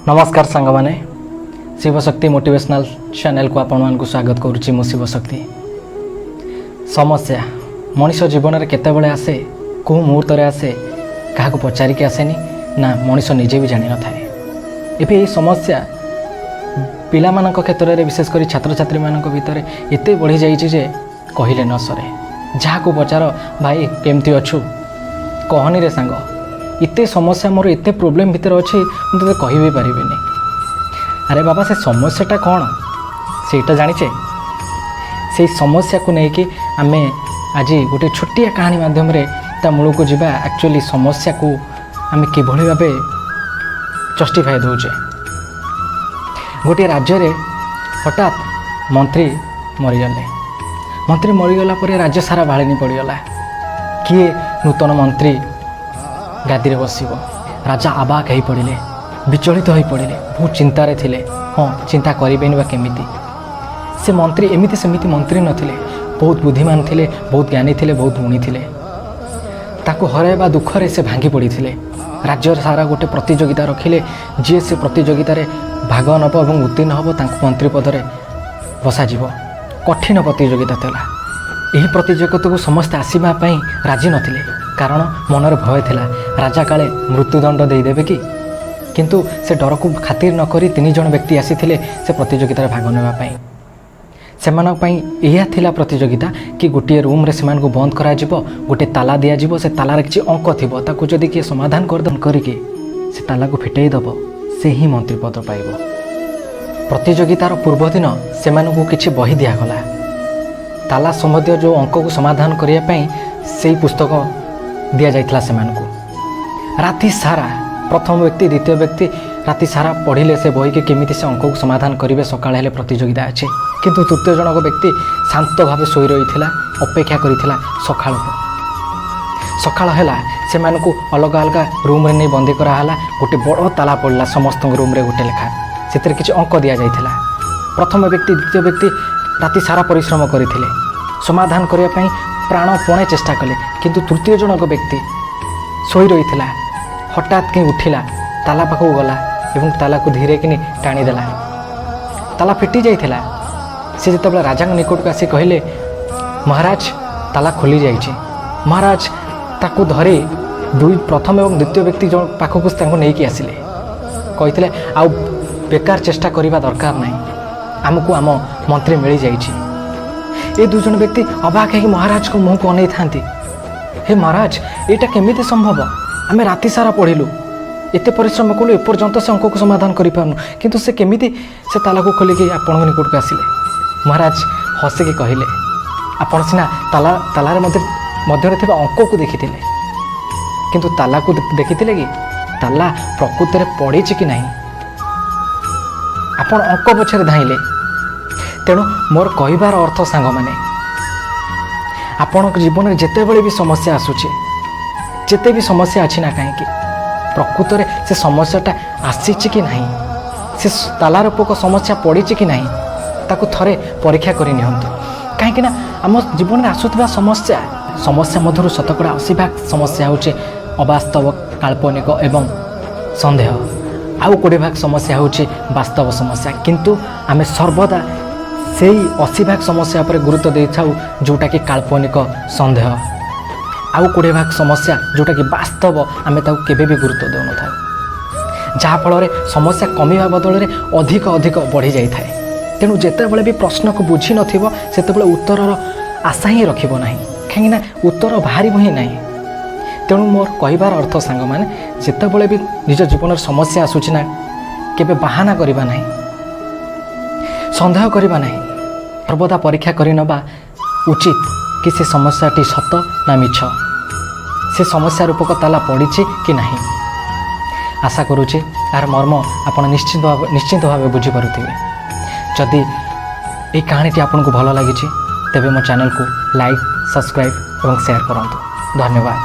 ନମସ୍କାର ସାଙ୍ଗମାନେ, ଶିବଶକ୍ତି ମୋଟିଭେସନାଲ୍ ଚ୍ୟାନେଲକୁ ଆପଣମାନଙ୍କୁ ସ୍ୱାଗତ କରୁଛି ମୁଁ ଶିବଶକ୍ତି। ସମସ୍ୟା ମଣିଷ ଜୀବନରେ କେତେବେଳେ ଆସେ, କେଉଁ ମୁହୂର୍ତ୍ତରେ ଆସେ, କାହାକୁ ପଚାରିକି ଆସେନି ନା ମଣିଷ ନିଜେ ବି ଜାଣିନଥାଏ। ଏବେ ଏହି ସମସ୍ୟା ପିଲାମାନଙ୍କ କ୍ଷେତ୍ରରେ, ବିଶେଷ କରି ଛାତ୍ରଛାତ୍ରୀମାନଙ୍କ ଭିତରେ ଏତେ ବଢ଼ିଯାଇଛି ଯେ କହିଲେ ନ ସରେ। ଯାହାକୁ ପଚାର, "ଭାଇ, କେମିତି ଅଛୁ?" "କହନି ରେ ସାଙ୍ଗ, ଏତେ ସମସ୍ୟା ମୋର, ଏତେ ପ୍ରୋବ୍ଲେମ୍ ଭିତରେ ଅଛି, ମୁଁ ତୋତେ କହି ବି ପାରିବିନି।" ଆରେ ବାବା, ସେ ସମସ୍ୟାଟା କ'ଣ ସେଇଟା ଜାଣିଛେ? ସେଇ ସମସ୍ୟାକୁ ନେଇକି ଆମେ ଆଜି ଗୋଟେ ଛୋଟିଆ କାହାଣୀ ମାଧ୍ୟମରେ ତା ମୂଳକୁ ଯିବା। ଆକ୍ଚୁଆଲି ସମସ୍ୟାକୁ ଆମେ କିଭଳି ଭାବେ ଜଷ୍ଟିଫାଏ ଦେଉଛେ। ଗୋଟିଏ ରାଜ୍ୟରେ ହଠାତ୍ ମନ୍ତ୍ରୀ ମରିଗଲେ। ମନ୍ତ୍ରୀ ମରିଗଲା ପରେ ରାଜ୍ୟ ସାରା ଭାଳେଣି ପଡ଼ିଗଲା, କିଏ ନୂତନ ମନ୍ତ୍ରୀ ଗାଦିରେ ବସିବ? ରାଜା ଅବାକ ହେଇ ପଡ଼ିଲେ, ବିଚଳିତ ହୋଇ ପଡ଼ିଲେ, ବହୁତ ଚିନ୍ତାରେ ଥିଲେ। ହଁ, ଚିନ୍ତା କରିବେନି ବା କେମିତି? ସେ ମନ୍ତ୍ରୀ ଏମିତି ସେମିତି ମନ୍ତ୍ରୀ ନଥିଲେ, ବହୁତ ବୁଦ୍ଧିମାନ ଥିଲେ, ବହୁତ ଜ୍ଞାନୀ ଥିଲେ, ବହୁତ ଗୁଣୀ ଥିଲେ। ତାକୁ ହରାଇବା ଦୁଃଖରେ ସେ ଭାଙ୍ଗି ପଡ଼ିଥିଲେ। ରାଜ୍ୟର ସାରା ଗୋଟେ ପ୍ରତିଯୋଗିତା ରଖିଲେ। ଯିଏ ସେ ପ୍ରତିଯୋଗିତାରେ ଭାଗ ନେବ ଏବଂ ଉତ୍ତୀର୍ଣ୍ଣ ହେବ, ତାଙ୍କୁ ମନ୍ତ୍ରୀ ପଦରେ ବସାଯିବ। କଠିନ ପ୍ରତିଯୋଗିତା ଥିଲା। ଏହି ପ୍ରତିଯୋଗିତାକୁ ସମସ୍ତେ ଆସିବା ପାଇଁ ରାଜି ନଥିଲେ, କାରଣ ମନରେ ଭୟ ଥିଲା, ରାଜା କାଳେ ମୃତ୍ୟୁଦଣ୍ଡ ଦେଇଦେବେ କି। କିନ୍ତୁ ସେ ଡରକୁ ଖାତିର ନକରି ତିନି ଜଣ ବ୍ୟକ୍ତି ଆସିଥିଲେ ସେ ପ୍ରତିଯୋଗିତାରେ ଭାଗ ନେବା ପାଇଁ। ସେମାନଙ୍କ ପାଇଁ ଏହା ଥିଲା ପ୍ରତିଯୋଗିତା କି ଗୋଟିଏ ରୁମ୍ରେ ସେମାନଙ୍କୁ ବନ୍ଦ କରାଯିବ, ଗୋଟିଏ ତାଲା ଦିଆଯିବ, ସେ ତାଲାରେ କିଛି ଅଙ୍କ ଥିବ। ତାକୁ ଯଦି କିଏ ସମାଧାନ କରିକି ସେ ତାଲାକୁ ଫିଟେଇ ଦେବ, ସେ ହିଁ ମନ୍ତ୍ରୀ ପଦ ପାଇବ। ପ୍ରତିଯୋଗିତାର ପୂର୍ବଦିନ ସେମାନଙ୍କୁ କିଛି ବହି ଦିଆଗଲା। ତାଲା ସମ୍ବନ୍ଧୀୟ ଯେଉଁ ଅଙ୍କକୁ ସମାଧାନ କରିବା ପାଇଁ ସେଇ ପୁସ୍ତକ ଦିଆଯାଇଥିଲା ସେମାନଙ୍କୁ। ରାତି ସାରା ପ୍ରଥମ ବ୍ୟକ୍ତି, ଦ୍ୱିତୀୟ ବ୍ୟକ୍ତି ରାତି ସାରା ପଢ଼ିଲେ ସେ ବହିକି, କେମିତି ସେ ଅଙ୍କକୁ ସମାଧାନ କରିବେ। ସକାଳ ହେଲେ ପ୍ରତିଯୋଗିତା ଅଛି। କିନ୍ତୁ ତୃତୀୟ ଜଣକ ବ୍ୟକ୍ତି ଶାନ୍ତ ଭାବେ ଶୋଇ ରହିଥିଲା, ଅପେକ୍ଷା କରିଥିଲା ସକାଳକୁ। ସକାଳ ହେଲା, ସେମାନଙ୍କୁ ଅଲଗା ଅଲଗା ରୁମ୍ରେ ନେଇ ବନ୍ଦୀ କରାହେଲା। ଗୋଟେ ବଡ଼ ତାଲା ପଡ଼ିଲା, ସମସ୍ତଙ୍କ ରୁମ୍ରେ ଗୋଟେ ଲେଖା। ସେଥିରେ କିଛି ଅଙ୍କ ଦିଆଯାଇଥିଲା। ପ୍ରଥମ ବ୍ୟକ୍ତି, ଦ୍ୱିତୀୟ ବ୍ୟକ୍ତି ରାତି ସାରା ପରିଶ୍ରମ କରିଥିଲେ, ସମାଧାନ କରିବା ପାଇଁ ପ୍ରାଣପଣେ ଚେଷ୍ଟା କଲେ। କିନ୍ତୁ ତୃତୀୟ ଜଣକ ବ୍ୟକ୍ତି ଶୋଇ ରହିଥିଲା। ହଠାତ୍ କି ଉଠିଲା, ତାଲା ପାଖକୁ ଗଲା ଏବଂ ତାଲାକୁ ଧୀରେ କିନି ଟାଣିଦେଲା। ତାଲା ଫିଟି ଯାଇଥିଲା। ସେ ଯେତେବେଳେ ରାଜାଙ୍କ ନିକଟକୁ ଆସି କହିଲେ, "ମହାରାଜ, ତାଲା ଖୋଲି ଯାଇଛି।" ମହାରାଜ ତାକୁ ଧରି ଦୁଇ ପ୍ରଥମ ଏବଂ ଦ୍ୱିତୀୟ ବ୍ୟକ୍ତି ଜଣ ପାଖକୁ ତାଙ୍କୁ ନେଇକି ଆସିଲେ। କହିଥିଲେ, "ଆଉ ବେକାର ଚେଷ୍ଟା କରିବା ଦରକାର ନାହିଁ, ଆମକୁ ଆମ ମନ୍ତ୍ରୀ ମିଳିଯାଇଛି।" ଏ ଦୁଇ ଜଣ ବ୍ୟକ୍ତି ଅବାକ ହେଇକି ମହାରାଜଙ୍କ ମୁହଁକୁ ଅନେଇଥାନ୍ତି। "ହେ ମହାରାଜ, ଏଇଟା କେମିତି ସମ୍ଭବ? ଆମେ ରାତି ସାରା ପଢ଼ିଲୁ, ଏତେ ପରିଶ୍ରମ କଲୁ, ଏପର୍ଯ୍ୟନ୍ତ ସେ ଅଙ୍କକୁ ସମାଧାନ କରିପାରୁନୁ, କିନ୍ତୁ ସେ କେମିତି ସେ ତାଲାକୁ ଖୋଲିକି ଆପଣଙ୍କ ନିକଟକୁ ଆସିଲେ?" ମହାରାଜ ହସିକି କହିଲେ, "ଆପଣ ସିନା ତାଲାରେ ମଧ୍ୟରେ ଥିବା ଅଙ୍କକୁ ଦେଖିଥିଲେ, କିନ୍ତୁ ତାଲାକୁ ଦେଖିଥିଲେ କି? ତାଲା ପ୍ରକୃତରେ ପଡ଼ିଛି କି ନାହିଁ? ଆପଣ ଅଙ୍କ ପଛରେ ଧାଇଁଲେ।" ତେଣୁ ମୋର କହିବାର ଅର୍ଥ ସାଙ୍ଗମାନେ, ଆପଣଙ୍କ ଜୀବନରେ ଯେତେବେଳେ ବି ସମସ୍ୟା ଆସୁଛି, ଯେତେ ବି ସମସ୍ୟା ଅଛି ନା କାହିଁକି, ପ୍ରକୃତରେ ସେ ସମସ୍ୟାଟା ଆସିଛି କି ନାହିଁ, ସେ ତାଲା ରୂପକ ସମସ୍ୟା ପଡ଼ିଛି କି ନାହିଁ, ତାକୁ ଥରେ ପରୀକ୍ଷା କରି ନିଅନ୍ତୁ। କାହିଁକି ନା ଆମ ଜୀବନରେ ଆସୁଥିବା ସମସ୍ୟା ମଧ୍ୟରୁ 80% ସମସ୍ୟା ହେଉଛି ଅବାସ୍ତବ, କାଳ୍ପନିକ ଏବଂ ସନ୍ଦେହ। ଆଉ 20 ଭାଗ ସମସ୍ୟା ହେଉଛି ବାସ୍ତବ ସମସ୍ୟା। କିନ୍ତୁ ଆମେ ସର୍ବଦା ସେଇ 80 ଭାଗ ସମସ୍ୟା ଉପରେ ଗୁରୁତ୍ୱ ଦେଇଥାଉ, ଯେଉଁଟାକି କାଳ୍ପନିକ, ସନ୍ଦେହ। ଆଉ 20 ଭାଗ ସମସ୍ୟା ଯେଉଁଟାକି ବାସ୍ତବ, ଆମେ ତାକୁ କେବେ ବି ଗୁରୁତ୍ୱ ଦେଉନଥାଉ, ଯାହାଫଳରେ ସମସ୍ୟା କମିବା ବଦଳରେ ଅଧିକ ଅଧିକ ବଢ଼ିଯାଇଥାଏ। ତେଣୁ ଯେତେବେଳେ ବି ପ୍ରଶ୍ନକୁ ବୁଝିନଥିବ, ସେତେବେଳେ ଉତ୍ତରର ଆଶା ହିଁ ରଖିବ ନାହିଁ, କାହିଁକିନା ଉତ୍ତର ବାହାରିବ ହିଁ ନାହିଁ। ତେଣୁ ମୋର କହିବାର ଅର୍ଥ ସାଙ୍ଗମାନେ, ଯେତେବେଳେ ବି ନିଜ ଜୀବନରେ ସମସ୍ୟା ଆସୁଛି ନା, କେବେ ବାହାନା କରିବା ନାହିଁ, ସନ୍ଦେହ କରିବା ନାହିଁ। ସର୍ବଦା ପରୀକ୍ଷା କରିନେବା ଉଚିତ କି ସେ ସମସ୍ୟାଟି ସତ ନା ମିଛ, ସେ ସମସ୍ୟା ରୂପକ ତାଲା ପଡ଼ିଛି କି ନାହିଁ। ଆଶା କରୁଛି ଏହାର ମର୍ମ ଆପଣ ନିଶ୍ଚିନ୍ତ ଭାବେ ବୁଝିପାରୁଥିବେ। ଯଦି ଏହି କାହାଣୀଟି ଆପଣଙ୍କୁ ଭଲ ଲାଗିଛି, ତେବେ ମୋ ଚ୍ୟାନେଲକୁ ଲାଇକ୍, ସବସ୍କ୍ରାଇବ୍ ଏବଂ ସେୟାର କରନ୍ତୁ। ଧନ୍ୟବାଦ।